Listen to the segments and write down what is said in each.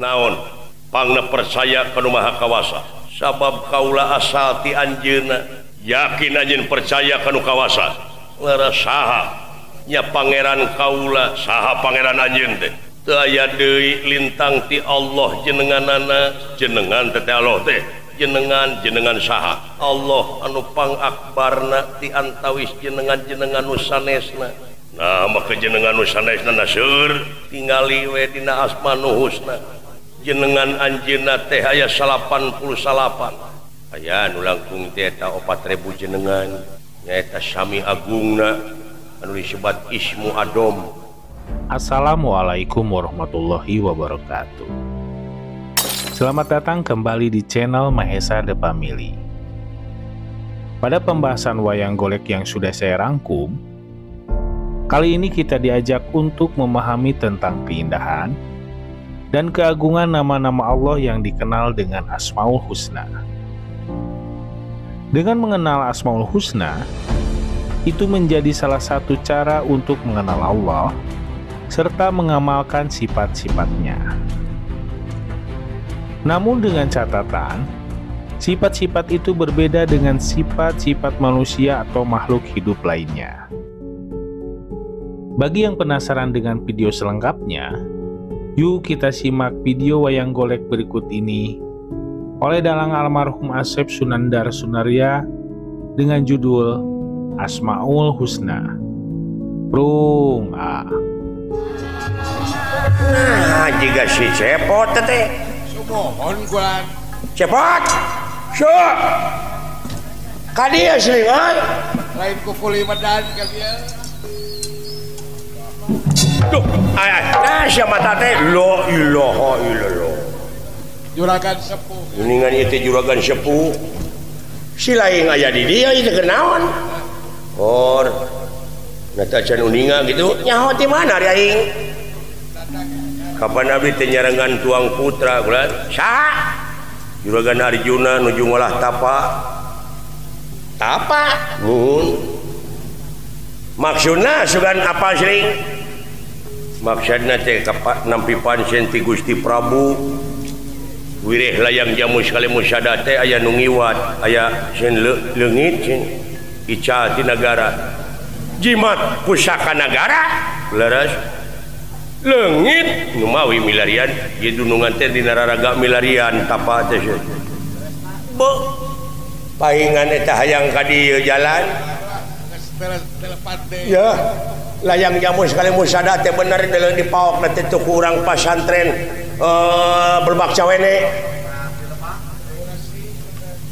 Naon pangna percaya ka Nu Maha Kawasa sabab kaula asal ti anjeunna yakin anjeun percaya ka Nu Kawasa leres saha nya pangeran kaula saha pangeran anjeun teh teu aya deui lintang ti Allah jenenganana jenengan teh Allah teh jenengan jenengan saha Allah anu pangakbarna ti antawis jenengan-jenengan nu sanesna. Nah maka jenengan nu sanesna naseur tingali we dina asma nu husna jenengan anjeunna teh aya 89 aya nu langkung teh eta 4000 jenengan nyaeta sami agungna anu disebat Ismu Adom. Assalamualaikum warahmatullahi wabarakatuh. Selamat datang kembali di channel Mahesa The Family. Pada pembahasan wayang golek yang sudah saya rangkum, kali ini kita diajak untuk memahami tentang keindahan dan keagungan nama-nama Allah yang dikenal dengan Asmaul Husna. Dengan mengenal Asmaul Husna, itu menjadi salah satu cara untuk mengenal Allah serta mengamalkan sifat-sifatnya. Namun dengan catatan, sifat-sifat itu berbeda dengan sifat-sifat manusia atau makhluk hidup lainnya. Bagi yang penasaran dengan video selengkapnya, yuk kita simak video wayang golek berikut ini oleh dalang almarhum Asep Sunandar Sunarya dengan judul Asmaul Husna. Prung A. Nah, jika si cepot teh. Mohon gua. Cepot. Sok. Ka dieu selingan. Lain kukuli medan ka dieu. Duh, ay, nah sia mata teh la ilaha illallah. Juragan sepuh. Uningan ieu teh juragan sepuh. Si lain aya di dieu ieu teh kenaon? Or. Nah teh can uninga kitu. Nyaho ti mana ari aing? Kapan abdi teh nyarengan tuang putra kula? Saha? Juragan Arjuna nuju ngolah tapa. Tapa? Nuhun. Maksudna sugan apa sering? Maksudna teh nampi pancen ti Gusti Prabu. Wireh layang jamu sekali musada teh aya nu ngiwat, aya sieun leungit sieun ical ti nagara. Jimat pusaka nagara leres. Leungit nu mawi milarian ieu dunungan teh dina raraga milarian tapa teh sieun. Beuh pahingan eta hayang ka dieu jalan. Ya, layang jamu sekali musada teh bener deuleu dipaok teh teu ku urang pasantren Lebak Cawene.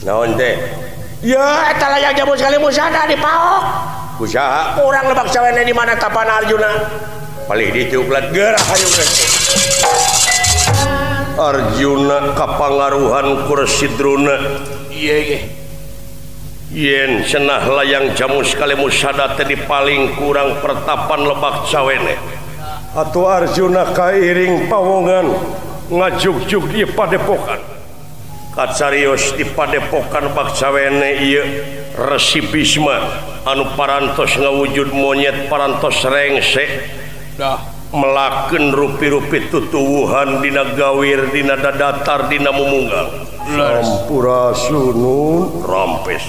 Naon teh? Ya, eta layang jamu sekali musada dipaok. Ku saha? Urang Lebak Cawene di mana tapana Arjuna? Palih ditu ulat gerah hayu geus. Arjuna kapangaruhan ku Resi Drona. Ieu ge. Yen cenah layang jamu sekali musada teh dipaling kurang pertapan Lebak Cawene. Atuh Arjuna kairing pawongan ngajugjug di padepokan. Kacarios di padepokan Lebak Cawene ieu Resi Bisma anu parantos ngawujud monyet parantos rengse. Melakeun rupi-rupi tutuwuhan dina gawir dina dadatar dina mumunggal. Sampurasunun rampes.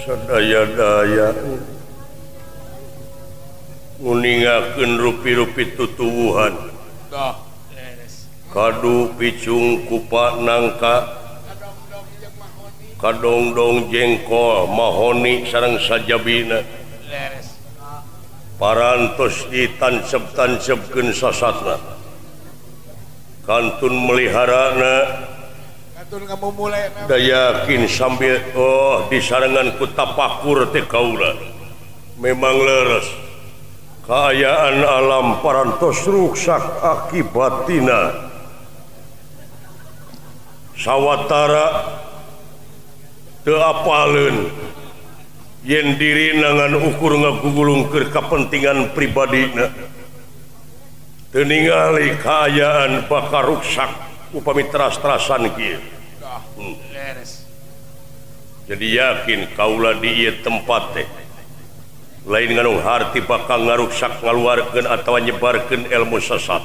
Sadaya-daya nguningakeun rupi-rupi tutuwuhan. Kadu picung kupa nangka kadongdong jengkol mahoni sareng sajabina. Parantos ditancep-tancepkeun sasatna. Kantun meliharana kantun ngamumule da yakin sambil oh disarengan ku tapakur teh kaula. Memang leres kaayaan alam parantos ruksak akibatina. Sawatara teu apaleun yen diri nangan ukur ngagugulungkeun kapentingan pribadina. Teu ningali kaayaan bakal ruksak upami teras-terasan kieu. Jadi yakin kaula di ieu tempat teh lain nganung harti bakal ngaruksak ngaluarkeun atawa nyebarkeun ilmu sesat.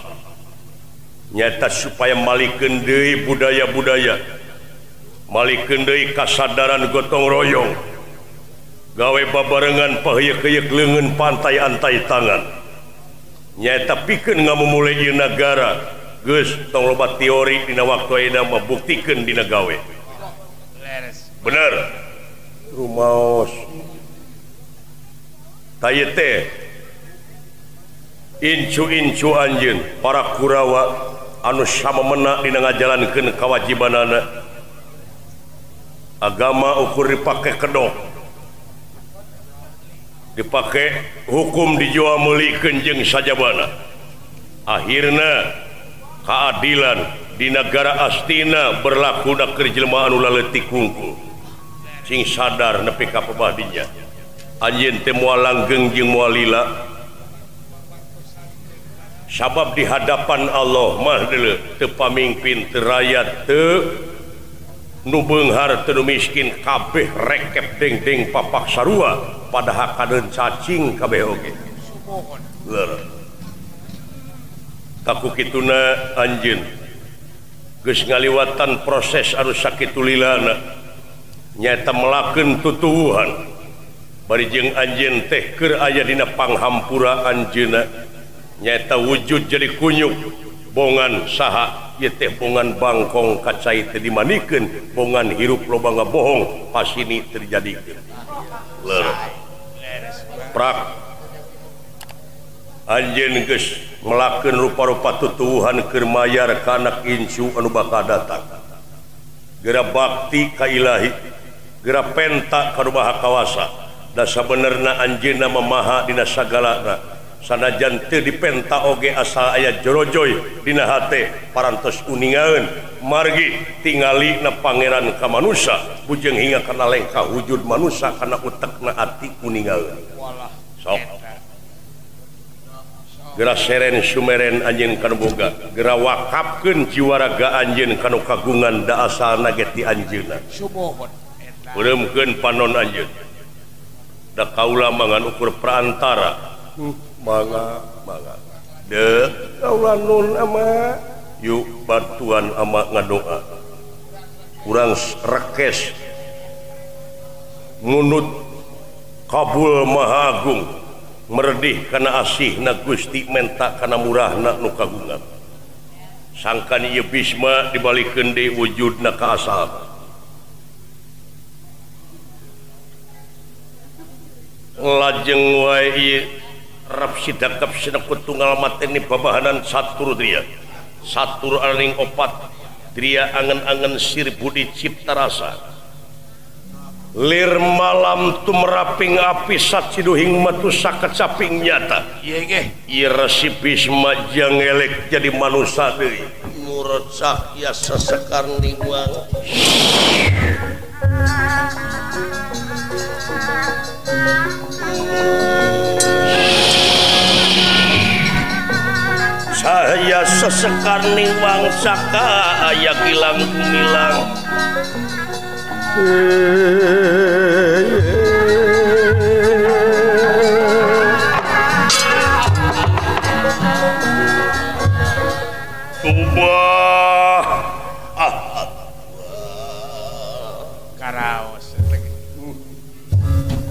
Nyata supaya malikeun deui budaya-budaya, malikeun deui kasadaran gotong royong, gawe babarengan paheuyeuk-heuyeuk leungeun pantai antai tangan. Nyata pikeun ngamumule ieu nagara geus tong loba teori dina waktu ayeuna mah buktikeun dina gawe. Bener rumaos ta ieu teh incu-incu anjeun para Kurawa anu samemena dina ngajalankeun kawajibanana. Agama ukur dipake kedok, dipake hukum dijual meulikeun jeung sajabana. Akhirna keadilan di negara Astina berlaku da keur jelema anu laletik hungkul. Sing sadar nepi ka pabadinya. Anjeun teh moal langgeng jeung moal lila. Sabab di hadapan Allah mah deuleu teu pamingpin teu rakyat teu nu beunghar teu nu miskin kabeh rekep dengdeng papak sarua padahal kadeun cacing kabeh oge. Leureuh. Taku kituna anjeun geus ngaliwatan proses anu sakitu lilana nyaeta melakeun tutuwuhan bari jeung anjeun teh keur aya dina panghampura anjeunna nyaeta wujud jadi kunyuk bongan saha ieu teh bongan bangkong kacai teh dimanikeun bongan hirup loba ngabohong pasini terjadikeun. Leureuh. Prak anjeun geus melakeun rupa-rupa tutuwuhan keur mayar ka anak incu anu bakal datang. Geura bakti ka ilahi, geura penta ka nu Maha Kawasa. Da sabenerna anjeunna mamaha dina sagalana. Sanajan teu dipenta oge asal aya jorojoy dina hate parantos uningaeun margi tingali na pangeran ka manusa bujeng hingga kana lengkah wujud manusa kana utekna ati uningaeun. Sok geura seren sumeren anjeun kanu boga, geura wakafkeun jiwa raga anjeun kanu kagungan da asalna ge ti anjeunna. Peureumkeun panon anjeun da kaula mangan ukur perantara. Mangga mangga de kaula nun ama yuk bantuan ama ngadoa kurang rekes ngunut kabul maha agung meredih kana asihna Gusti menta kana murahna nu kagungan sangkan ieu Bisma dibalikeun deui wujudna ka asal. Lajeng wae ieu rap sidakap sinakut tunggal mateni babahanan satur dria satur aning opat dria angen-angen sir budi cipta rasa lir malam tumraping api saciduhing matu sakecaping nyata ieu Resi Bisma jangelek jadi manusa deui murad sakya sesekar niwang Saya sesekar niwang saka aya gilang gumilang Tubah karaos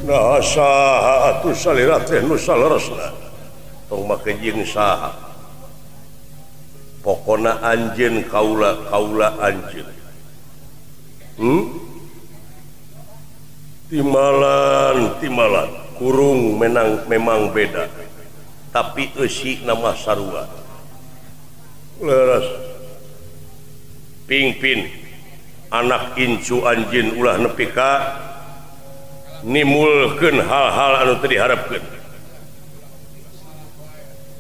nah saha atuh salira teh nu saleresna tong make jeung saha pokona anjeun kaula kaula anjeun timalan timalan kurung menang memang beda tapi eusi nama sarua leres pingpin anak incu anjeun ulah nepi ka nimulkeun hal-hal anu teu diharepkeun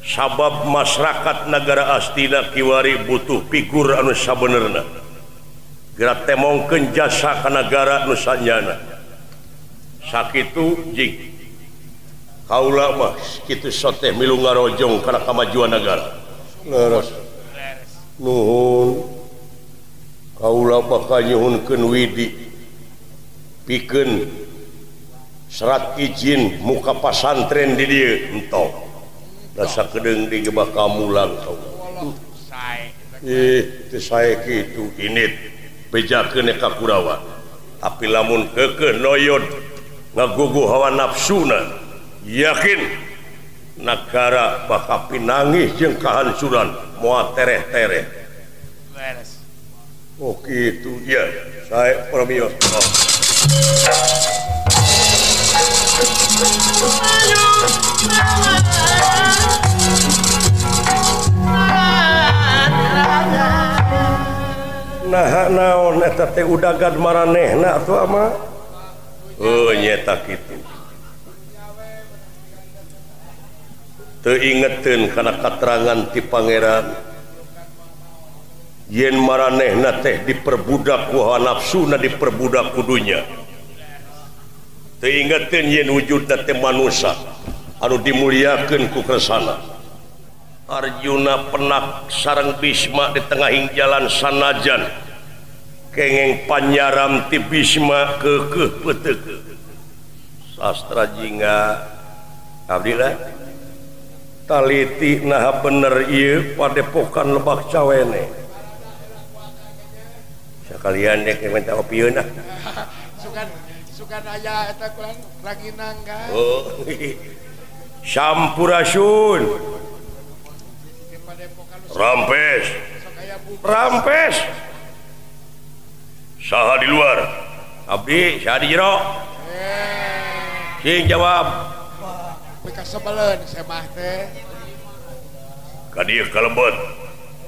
sabab masyarakat negara Astina kiwari butuh figur anu sabenerna geura temongkeun jasa ka nagara nu sanyana sakitu jig kaula mah kitu soteh milu ngarojong kana kamajuan nagara. Leres nuhun kaula bakal nyuhunkeun widi pikeun serat izin muka pasantren di dieu entong rasa kedeung di gebah kamulang kaula. Teu sae kitu init bejakeun ka Kurawa. Tapi lamun keukeuh noyod ngagugu hawa nafsuna yakin nagara bakal pinangih jeung kahancuran moal tereh-tereh. Oh kitu ya, sae permios. Oh. Nah naon eta teh udagan maranehna atuh ama? Oh nyeta kitu. Teu ingeteun kana katerangan ti pangeran yen maranehna teh diperbudak ku hawa nafsuna diperbudak ku dunya. Teu ingeteun yen wujudna teh manusa anu dimuliakeun ku Kresna. Arjuna penak sareng Bisma di tengahing jalan sanajan kengeng panyaram ti Bisma keukeuh peuteuk. Sastra jingga abdi lah taliti naha bener ieu padepokan Lebak Cawene. Sakalian dek minta opieun ah. Sugan sugan aya eta kurang ranginang kan. Oh. Sampurasun. Rampes. Rampes. Saha di luar? Abdi saha di jero? Sing jawab. Kasebeleun semah teh. Ka dieu kalebet.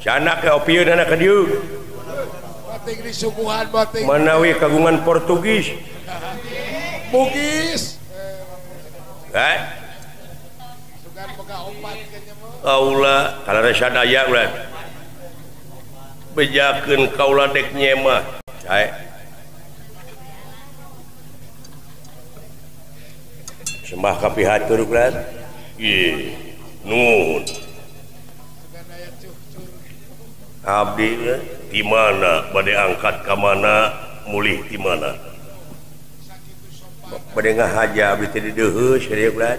Sana ke opieun ka dieu. Bating disuguhan bating. Manawi kagungan Portugis. Bugis. Heh. Sugan boga opat kayaknya mah. Kaula kalaresan aya ulah. Bejakeun kaula dek nyemah. Sae. Sembah ka pihatur ulah. Ih, nuhun. Abdi di mana bade angkat ka mana mulih di mana bade ngahaja abdi teh dideuheus ieu ulah.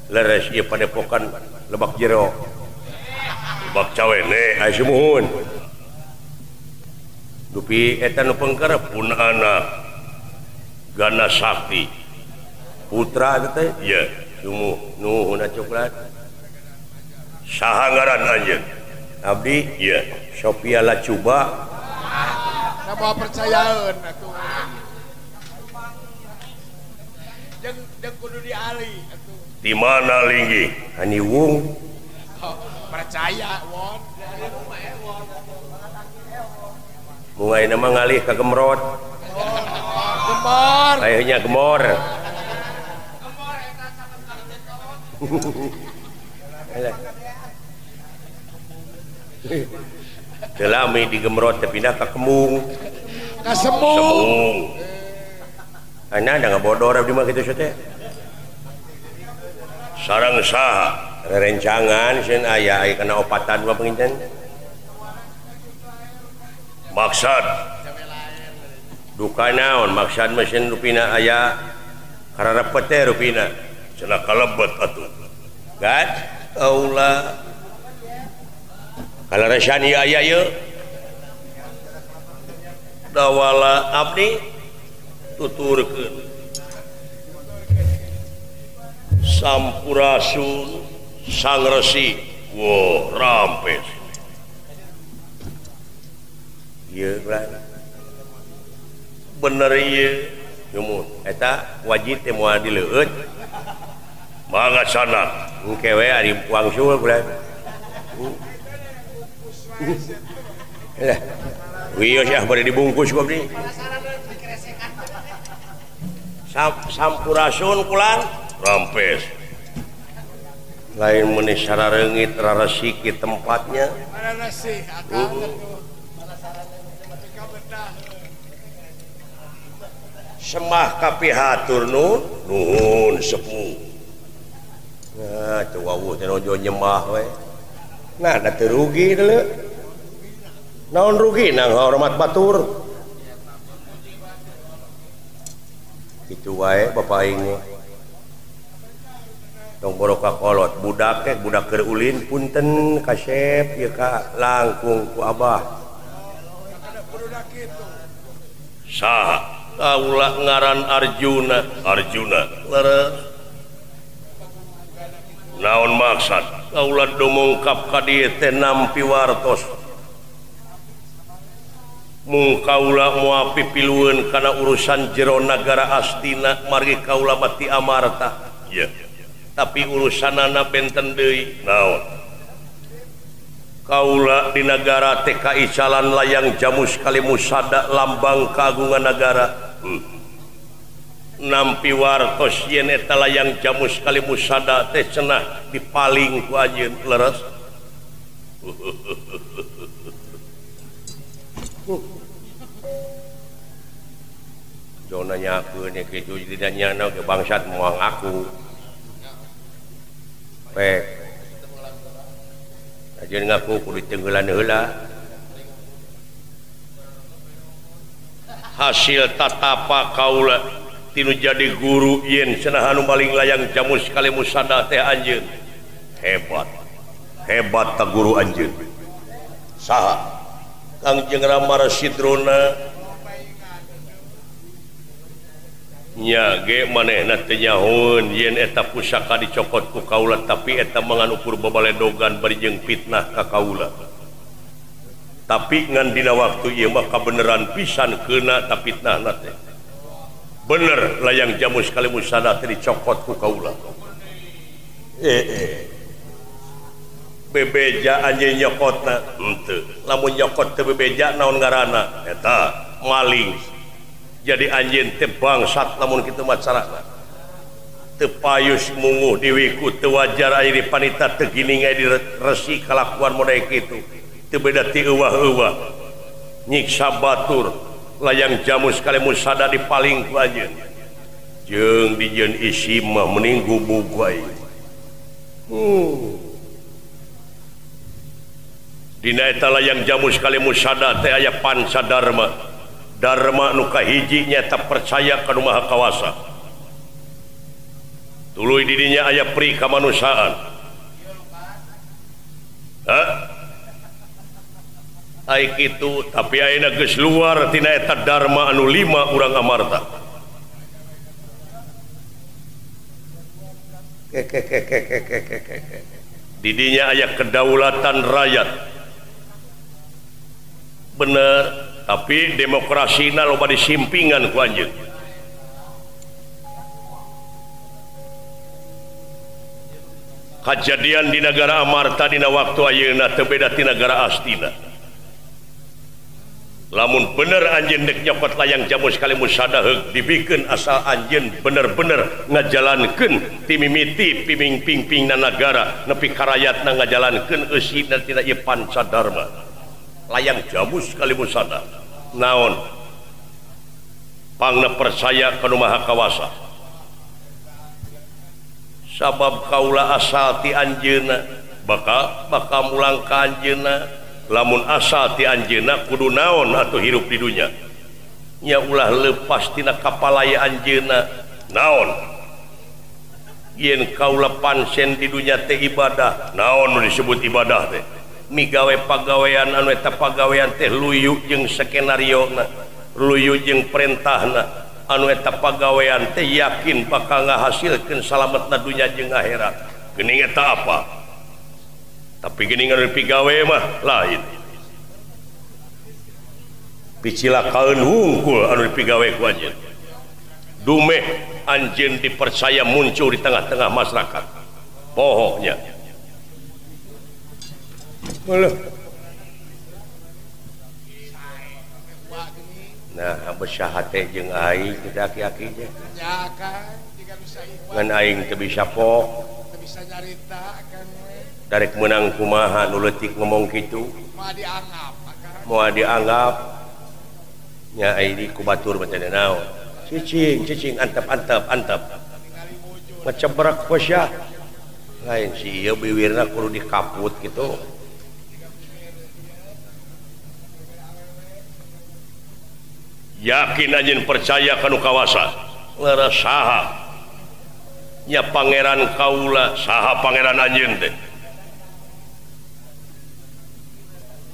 Leres ieu padepokan Lebak Jero. Lebak Cawene aya sumuhun. Dupi eta nu pengker pun anak Gana Sakti putra teh ieu sumuh nuhun coklat. Saha ngaran anjeun? Abdi ieu Sophia Lacuba. Sama percayaeun atuh. Jeung jeung kudu diali atuh. Di mana linggih? Haniwung. Oh, percaya won. Mung ayeuna mah ngalih ka Gemrot. Gemor. Ayeuna Gemor. Gemor eta sakan. Teu lami di Gemrot teh pindah ka Kemung. Ka Semung. Semung. Ana da ngabodor abdi mah kitu teh. Sareng saha? Rerencangan sieun aya aya kana opatan mah panginten. Maksad duka naon maksad mah sieun rupina aya kararepet teh rupina. Cenah kalebet atuh. Gat kaula kalaresan ieu aya ieu. Dawala abdi tuturkeun. Sampurasun Sang Resi. Wo rampes. Ieu bener ieu. Nyumun eta wajib teh moal dileueut. Mangga sana. Engke we ari wangsul kula. Lah, wios ya bade dibungkus ku abdi. Sampurasun kulang rampes. Lain meuni sarareungit raresiki tempatnya. Raresih akang atuh. Semah kapihatur nuhun sepuh. Nah, teu wawuh teh nojo nyembah we. Nah, da teu rugi deuleu. Naon rugi nang hormat batur. Kitu wae bapak aing. Tong boro ka kolot budak teh budak keur ulin punten kasep ieu ka langkung ku abah. Saha kaula ngaran Arjuna. Arjuna leres. Naon maksad kaula dumungkap ka dieu teh nampi wartos. Mung kaula moal pipilueun kana urusan jero nagara Astina margi kaula mati Amarta. Iya. Tapi urusanana benten deui. Naon? Kaula di nagara teh kaicalan layang jamus kalimusada lambang kagungan nagara. Nampi wartos yen eta layang jamus kalimusada teh cenah dipaling ku anjeun leres. Jauh nanyakeun kitu jadi nyana ke bangsat moal ngaku. Pek. Ajeun ngaku kudu tenggelan heula. Hasil tatapa kaula tinu jadi guru yen cenah anu maling layang jamus kalimusada teh anjeun. Hebat. Hebat ta guru anjeun. Saha? Kangjeng Rama Resi Drona. Nya ge manehna teu nyahoeun yen eta pusaka dicokot ku kaula tapi eta mangan ukur babaledogan bari jeung fitnah ka kaula. Tapi ngan dina waktu ieu mah kabeneran pisan keuna ta fitnahna teh. Bener layang jamus kalimusada teh dicokot ku kaula. Bebeja anjeun nyokotna henteu. Lamun nyokot teu bebeja naon ngaranna? Eta maling. Jadi anjeun teh bangsat lamun kitu mah carana. Teu payus munguh diwiku teu wajar aya di panita teu gining aya diresi kalakuan model kitu. Teu beda ti euwah-euwah. Nyiksa batur layang jamus kalimusada dipaling ku anjeun. Jeung dijieun isi mah mending gubug wae. Dina eta layang jamus kalimusada teh aya pancadarma. Dharma nu kahiji nyaeta percaya ka Nu Maha Kawasa. Tuluy di dinya aya pri kamanusiaan. Hah? Ai kitu tapi ayeuna geus luar tina eta dharma anu 5 urang Amarta. Di dinya aya kedaulatan rakyat. Bener. Tapi demokrasina loba disimpingan ku anjeun. Kajadian di nagara Amarta dina waktu ayeuna teu beda ti nagara Astina. Lamun bener anjeun deuk nyokot layang jamus kalimusada heug dibikeun asal anjeun bener-bener ngajalankeun ti mimiti piming-pingpingna nagara nepi ka rayatna ngajalankeun eusina tina ieu pancadarma. Layang jamus kalimusada naon pangna percaya ka Nu Maha Kawasa. Sabab kaula asal ti anjeunna bakal mulang ka anjeunna. Lamun asal ti anjeunna kudu naon atuh hirup di dunya nya ulah lepas tina kapalaya anjeunna. Naon yen kaula pansen di dunya teh ibadah. Naon nu disebut ibadah teh? Migawe pagawean anu eta pagawean teh luyu jeung skenario na, luyu jeung perintahna, anu eta pagawean teh yakin bakal ngahasilkeun salametna dunya jeung akhirat. Geuning eta apa? Tapi geuning anu dipigawe mah lain. Picilakaeun hungkul anu dipigawe ku anjeun. Dumeh anjeun dipercaya muncul di tengah-tengah masyarakat. Pohonya. Nah, besah hate jeung aing kita aki-aki nya. Ngan aing teu bisa pok. Teu bisa nyarita kan we. Darek meunang kumaha nu leutik ngomong kitu. Moal dianggap akang. Moal dianggap. Nya aing di ku batur mah teh naon. Cicing, cicing antep antep antep. Ngecebrek we sia. Lain si ieu biwirna kudu dikaput kitu. Yakin anjeun percaya ka Nu Kawasa. Leres saha? Nya pangeran kaula saha pangeran anjeun teh?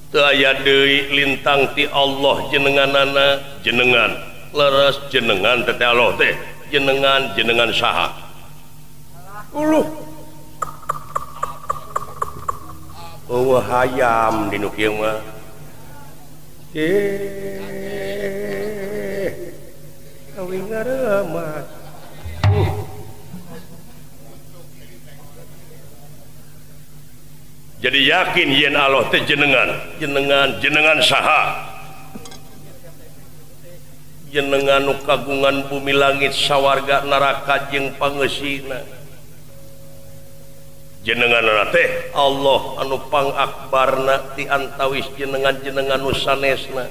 Teu aya deui lintang ti Allah jenenganana jenengan leres jenengan teh Allah teh jenengan jenengan saha? Uluh eueuh hayam di nu kieu mah. Kawin ngaremat. Jadi yakin yen Allah teh jenengan jenengan jenengan saha? Jenengan nu kagungan bumi langit sawarga neraka jeung pangeusina. Jenengan teh Allah anu pangakbarna ti antawis jenengan-jenengan nu sanesna.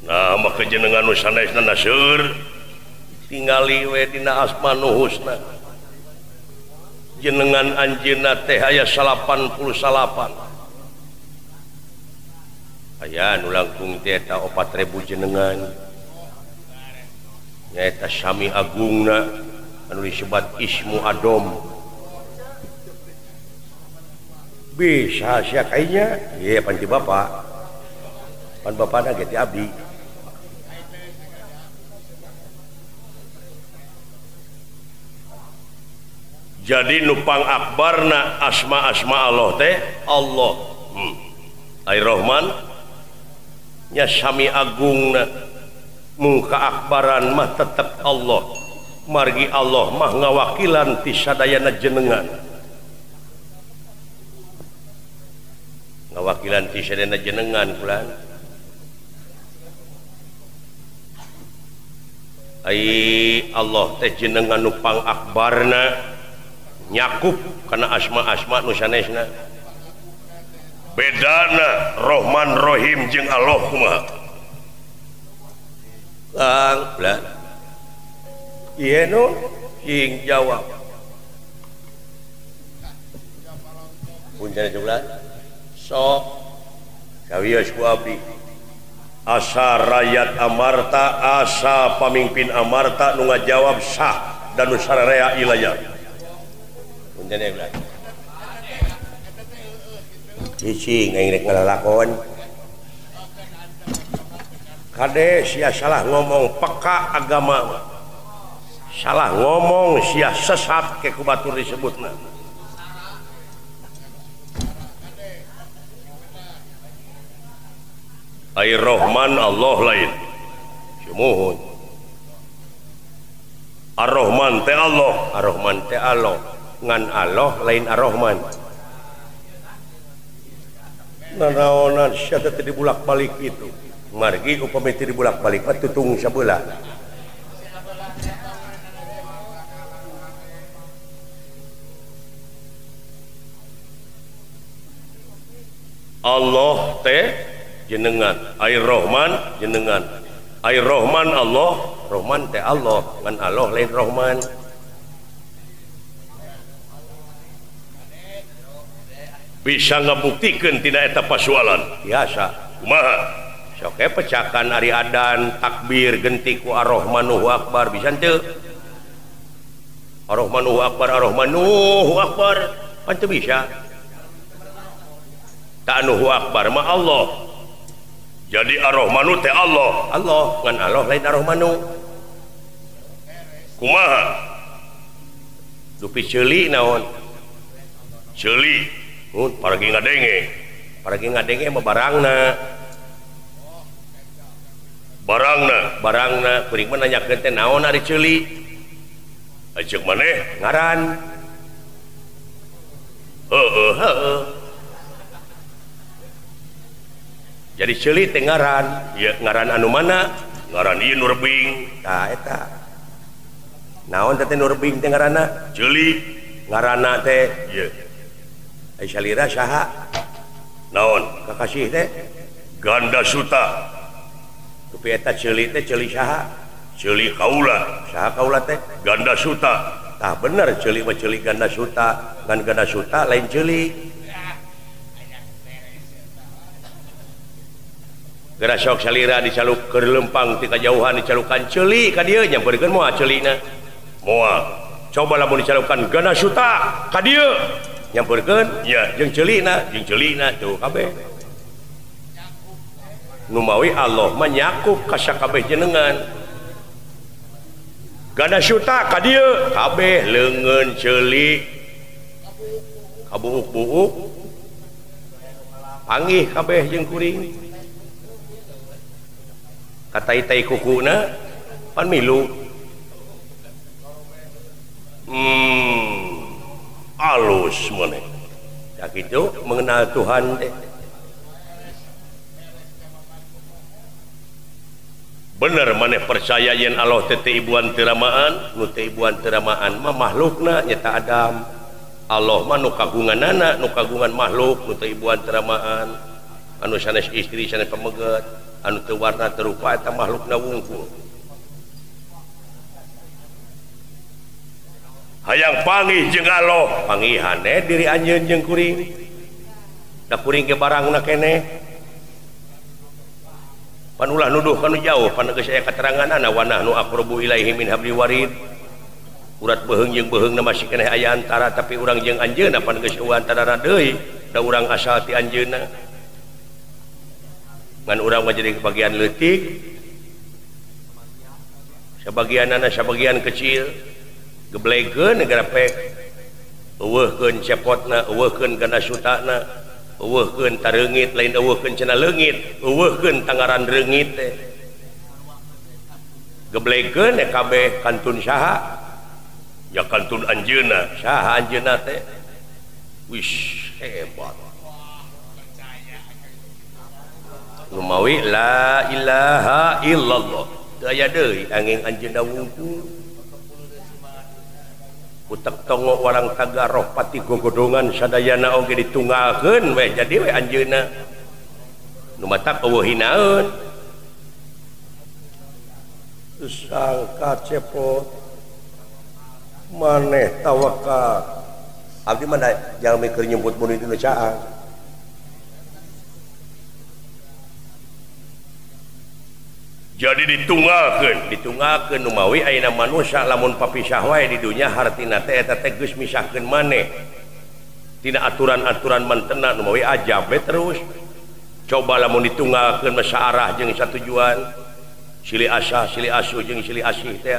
Nah maka jenengan nu sanesna naseur tingali we dina asma nu husna. Jenengan anjeunna teh aya 89. Aya nu langkung teh eta 4000 jenengan. Nyaeta sami agungna anu disebat Ismu Adom. Bisa sia kainya? Ieu pan ti bapa. Pan bapana ge ti abdi. Jadi nupang akbarna asma-asma Allah teh Allah. Ai Rahman nya sami agungna mung kaakbaran mah tetep Allah. Margi Allah mah ngawakilan ti sadayana jenengan. Ngawakilan ti sadayana jenengan kulan. Ai Allah teh jenengan nupang akbarna nyakup karena asma-asma nu sanesna. Bedana Rahman Rahim jeung Allah kumaha? Kang belah. Ieu nu cing jawab. Punten jumlah. Sok sawios ku abdi. Asa rakyat Amarta, asa pamimpin Amarta nu ngajawab sah dan nu sararea ilayah. Cicing aing rek ngalalakon. Kade sia salah ngomong peka agama. Salah ngomong sia sesat ke ku batur disebutna. Ai Rahman Allah lain. Sumuhun. Ar-Rahman teh Allah, Ar-Rahman teh Allah. Ngan Allah lain Ar-Rahman. Nanaonan sia teh dibulak-balik itu. Margi upami teu dibulak-balik mah tutung sabelah. Allah teh jenengan, Ai Rahman jenengan. Ai Rahman Allah, Rahman teh Allah, ngan Allah lain Rahman. Bisa ngabuktikeun tina eta pasualan biasa kumaha sok pecakan ari adan takbir genti ku Ar-Rahmanu Akbar bisa teu? Ar-Rahmanu Akbar Ar-Rahmanu Akbar pan teu bisa. Ta'anuhu Akbar mah Allah. Jadi Ar-Rahmanu teh Allah, Allah ngan Allah lain Ar-Rahmanu. Kumaha dupi ceuli naon? Ceuli paragi ngadenge mah barangna barangna barangna kuring mah nanyakeun teh naon ari ceuli aceuk maneh ngaran heueuh heueuh jadi ceuli teh ngaran ieu ngaran anu mana ngaran ieu nu rebing tah eta naon teh nu rebing teh ngaranna ceuli ngaranna teh ieu ai salira saha naon kakasih teh Ganda Suta tapi eta ceuli teh ceuli saha ceuli kaula saha kaula teh Ganda Suta tah bener ceuli mah ceuli Ganda Suta ngan Ganda Suta lain ceuli Geura sok salira dicaluk keur lempang ti kajauhan dicalukan ceuli ka dieu nyamperkeun moal ceulina. Moal. Coba lamun dicalukan gana suta ka dieu nyamperkeun nya jeung ceulina tuh kabeh. Nu mawi Allah mah nyakup ka sakabeh jenengan. Gana suta ka dieu kabeh leungeun ceuli kabuuk-buuk panggih kabeh jeung kuring. Katai-tai kukuna pan milu. Alus maneh. Ya kitu mengenal Tuhan teh. Bener maneh percaya yen Allah teh teu ibuan teu ramaan, nu teu ibuan teu ramaan mah makhlukna nyata Adam. Allah mah nu kagunganana, nu kagungan makhluk nu teu ibuan teu ramaan, anu sanes istri sanes pameget. Anu teu warna teu rupa eta makhlukna wungkul. Hayang panggih jeung Allah, panggihane diri anjeun jeung kuring. Da kuring ge barangna keneh. Pan ulah nuduh kanu jauh, pan geus aya kateranganana wa nahnu aqrabu ilaihi min hablil warid. Urat beuheung jeung beuheungna masih keneh aya antara tapi urang jeung anjeunna pan geus eueuh antara deui, da urang asal ti anjeunna. Ngan urang mah jadi bagian leutik sabagianana sabagian kecil geblegeun negara pek eueuhkeun cepotna eueuhkeun ganda sutana eueuhkeun tareungit lain eueuhkeun cenah leungit eueuhkeun tangaran reungit teh geblegeun kabeh kantun saha ya kantun anjeunna saha anjeunna teh wis hebat. Lumawi la ilaha illallah teu aya deui angin anjeunna wungkul utek tongo warang tagaroh pati gogodongan sadayana oge ditunggalkeun we jadi we anjeunna nu matak eueuh hinaeun sangka cepot maneh tawakal abdi mah jalmi keur nyebut mun itu caang. Jadi ditunggalkeun numawi ayeuna manusia lamun papisah wae di dunya hartina teh eta teh geus misahkeun maneh tina aturan-aturan mantena numawi ajab we terus. Coba lamun ditunggalkeun mah saarah jeung satujuan silih asah silih asuh jeung silih asih teh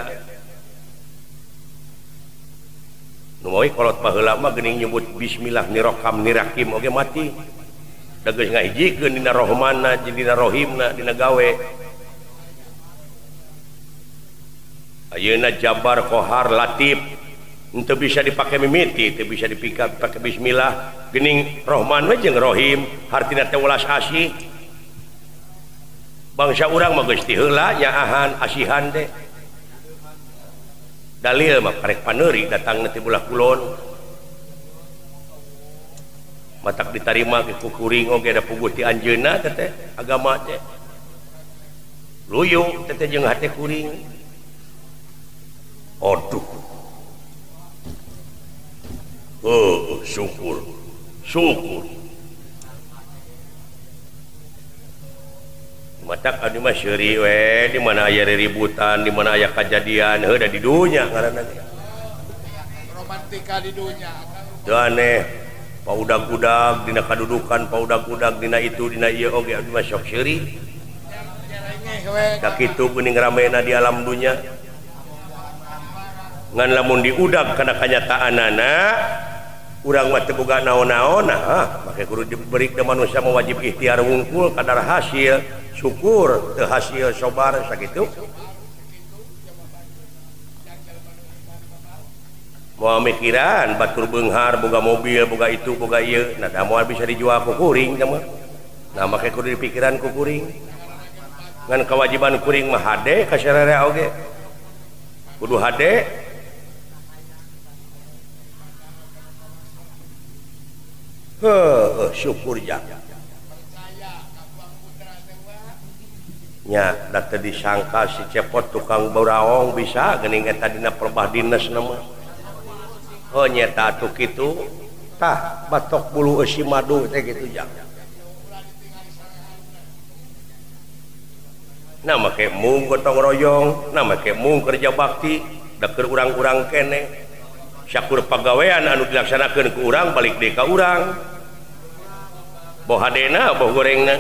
numawi kolot baheula mah geuning nyebut bismillah nirokam nirakim oge mati da geus ngahijikeun dina rohmana jeung dina rohimna dina gawe. Ayeuna Jabar Kohar Latif henteu bisa dipake mimiti teu bisa dipika pake bismillah geuning Rohman we jeung Rohim hartina teh welas asih bangsa urang mah geus ti heula nyaahan asihan teh dalil mah karek paneuri datangna ti belah kulon matak ditarima ke kuring oge da puguh ti anjeunna teh agama teh luyu teh jeung hate kuring. Aduh. Oh, syukur. Syukur. Matak abdi mah seuri we di mana aya riributan, di mana aya kajadian, heuh da di dunya ngaranna teh. Romantika di dunya. Teu aneh, paudag-udag dina kadudukan, paudag-udag dina itu dina ieu oge abdi mah sok seuri. Da kitu geuning ramena di alam dunya. Ngan lamun diudag kana kanyataanana urang mah teu boga naon-naon nah make kudu diberi ka manusia mah wajib ikhtiar wungkul kadar hasil syukur teu hasil sabar sakitu moal mikiran batur beunghar boga mobil boga itu boga ieu nah da moal bisa dijual ku kuring teh mah nah make kudu dipikiran ku kuring ngan kewajiban kuring mah hade ka sararea oge kudu hade. Heuh, syukur ja. Nya da teu disangka si Cepot tukang buraong bisa geuning eta dina perbah dinas mah. Oh nyeta atuh kitu tah batok bulu eusi madu teh kitu ja. Nah make mung gotong royong, nah make mung kerja bakti, da keur urang-urang keneh. Syakur pagawean anu dilaksanakeun ku urang balik deui ka urang. Boh hadena boh gorengna.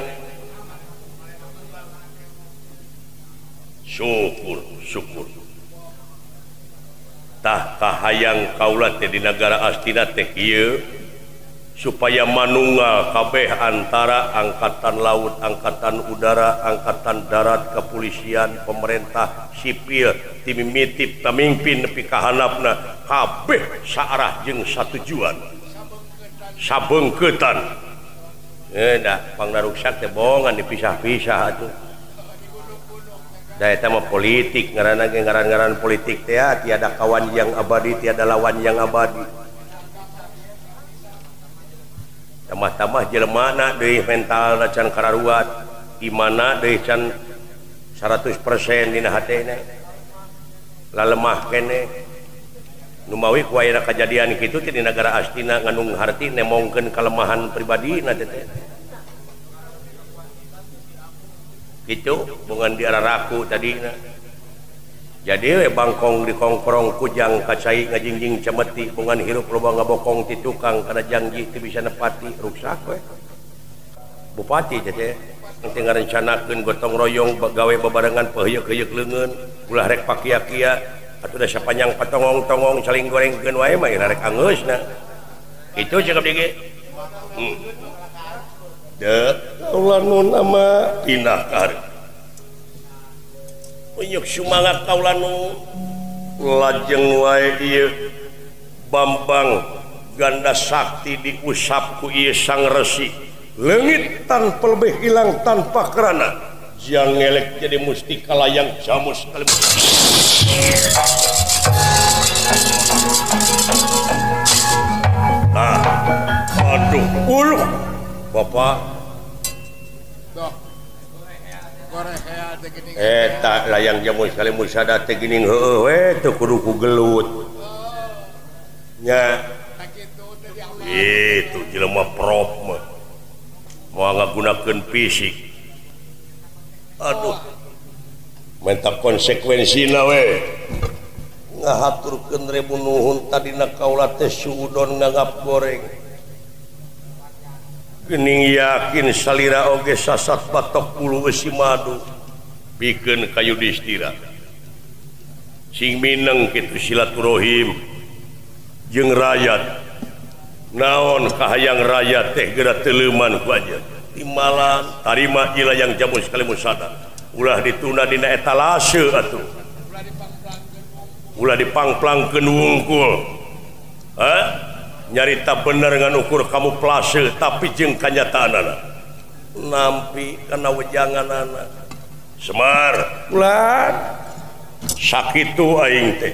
Syukur, syukur. Tah kahayang kaula teh di nagara Astina teh kieu supaya manunggal kabeh antara angkatan laut, angkatan udara, angkatan darat, kepolisian, pemerintah, sipil, timimiti, pamimpin nepi ka handapna kabeh saarah jeung satujuan. Sabengkeutan. Dah pangnaruksak teh bohongan dipisah-pisah atuh. Da eta mah politik ngaranna ge ngaran-ngaran politik teh tiada kawan yang abadi, tiada lawan yang abadi. Tambah-tambah jelemana deui mentalna can kararuat, imana deui can 100% dina hatena. Lalemah keneh. Numawi ku aya kajadian kitu teh di nagara Astina ngandung harti nemongkeun kalemahan pribadina teh. Kitu bongan di araraku tadina. Jadi we bangkong dikongkrong kujang kacai ngajingjing cemeti bongan hirup loba ngabokong ti tukang kana janji teu bisa nepati ruksak we. Bupati teh teh ngarencanakeun gotong royong gawe babarengan peuyeuk-heuyeuk leungeun ulah rek pakia-kia atuh da sapanjang patongong-tongong saling gorengkeun wae mah rek angeusna. Kitu cekap deui ge. Deuh kaula nu nama pindah ka hareup. Unyuk sumangat kaula nu lajeng wae ieu Bambang Ganda Sakti diusap ku ieu Sang Resi leungit tanpa lebih hilang tanpa kerana jang ngelek jadi mustika layang jamus kalimun. Nah, aduh uluh bapak eta layang jamus kalimun sada teh geuning heueuh we teu kudu ku gelut nya itu jelema prop mah moal ngagunakeun fisik aduh menta konsekuensina we ngahaturkeun ribu nuhun tadina kaula teh suudon nganggap goreng geuning yakin salira oge sasat batok bulu besi madu pikeun ka Yudhistira sing mineng kitu silaturahim jeung rakyat naon kahayang rakyat teh geura teuleman ku anjeun timalan tarima ieu layang jamus kalimun sada ulah ditunda dina etalase atuh ulah dipangplangkeun wungkul ha nyarita bener ngan ukur kamuflase tapi jeung kanyataanana nampi kana wejanganana Semar ulah sakitu aing teh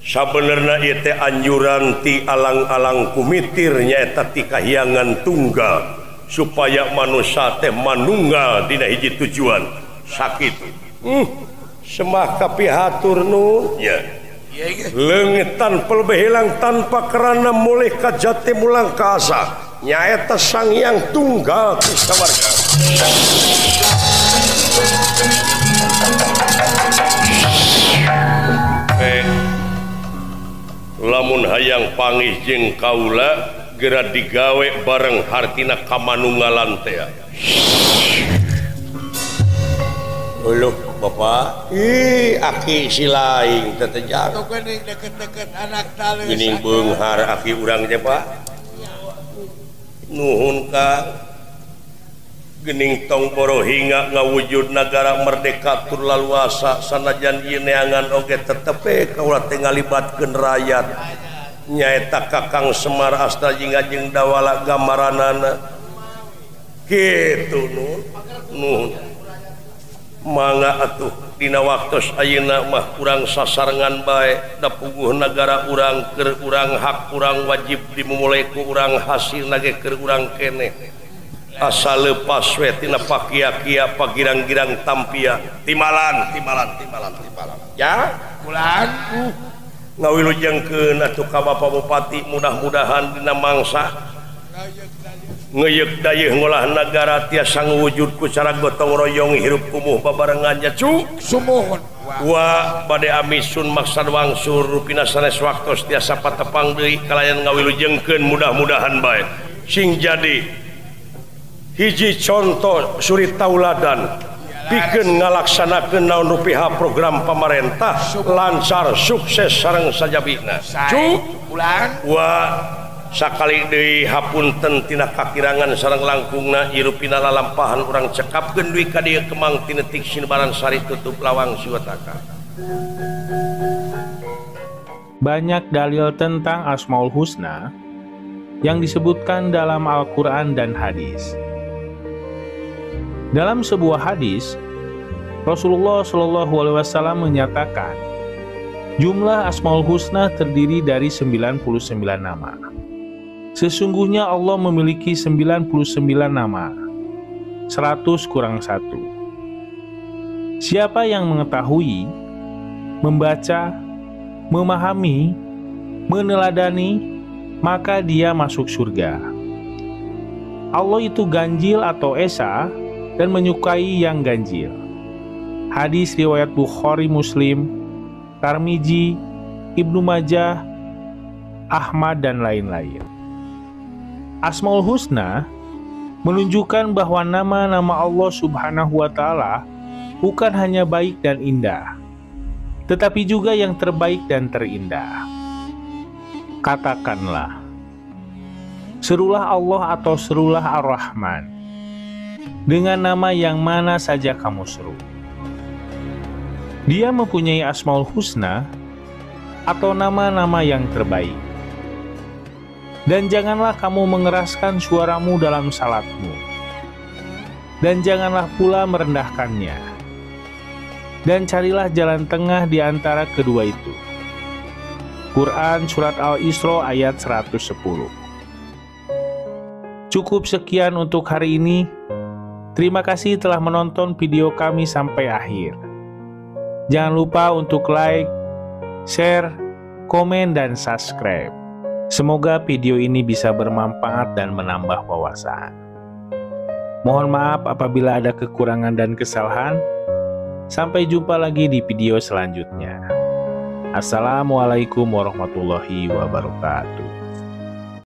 sabenerna ieu teh anjuran ti alang-alang kumitir nyaeta ti kahyangan tunggal supaya manusia teh manunggal dina hiji tujuan sakitu semah kapihatur nu nya leungit tanpa lebih hilang tanpa kerana mulih ka jati mulang ka asa nyaeta Sang Hyang Tunggal ti sawarga. Lamun hayang pangih jeung kaula geura digawe bareng hartina kamanunggalan teh. Uluh bapak, ih aki si laing tetejang. Deket-deket anak talus. Geuning beunghar aki urang teh pak. Nuhun Kang. Geuning tong borohinga ngawujud nagara merdeka tur laluasa sanajan ieu neangan oge tetep we kaula teh ngalibatkeun rakyat. Nyaeta Kakang Semar Asta jeung jeung Dawala gambaranana. Kitu nuhun. Nuhun. Mangga atuh dina waktos ayeuna mah urang sasarengan bae da puguh nagara urang keur urang hak urang wajib dimumule ku urang hasilna ge keur urang keneh asal lepas we tina pakia-kia pagirang-girang tampia timalan timalan timalan timalan ya bulan ngawilujengkeun atuh ka Bapak Bupati mudah-mudahan dina mangsa Ngeyek dayeuh ngolah nagara tiasa ngawujud ku cara gotong royong hirup kumuh babarengan nya cu sumuhun wa bade amisun maksad wangsur rupina sanes waktos tiasa patepang deui kalayan ngawilujengkeun mudah-mudahan bae sing jadi hiji contoh suri tauladan pikeun ngalaksanakeun naon rupiah program pamarentah lancar sukses sareng sajabina cu ulang wa sakali deui hapunten tina kakirangan sareng langkungna irupina lalampahan urang cekapkeun duwi ka dieu Kemang tinetik sinebaran sari tutup lawang siwataka. Banyak dalil tentang Asmaul Husna yang disebutkan dalam Al-Quran dan hadis. Dalam sebuah hadis, Rasulullah SAW menyatakan jumlah Asmaul Husna terdiri dari 99 nama. Sesungguhnya Allah memiliki 99 nama, 100 kurang 1. Siapa yang mengetahui, membaca, memahami, meneladani, maka dia masuk surga. Allah itu ganjil atau esa dan menyukai yang ganjil. Hadis riwayat Bukhari, Muslim, Tarmizi, Ibnu Majah, Ahmad, dan lain-lain. Asmaul Husna menunjukkan bahwa nama-nama Allah Subhanahu wa Ta'ala bukan hanya baik dan indah, tetapi juga yang terbaik dan terindah. Katakanlah, serulah Allah atau serulah Ar-Rahman dengan nama yang mana saja kamu seru. Dia mempunyai Asmaul Husna atau nama-nama yang terbaik. Dan janganlah kamu mengeraskan suaramu dalam salatmu, dan janganlah pula merendahkannya. Dan carilah jalan tengah di antara kedua itu. Quran Surat Al-Isra ayat 110. Cukup sekian untuk hari ini. Terima kasih telah menonton video kami sampai akhir. Jangan lupa untuk like, share, komen, dan subscribe. Semoga video ini bisa bermanfaat dan menambah wawasan. Mohon maaf apabila ada kekurangan dan kesalahan. Sampai jumpa lagi di video selanjutnya. Assalamualaikum warahmatullahi wabarakatuh.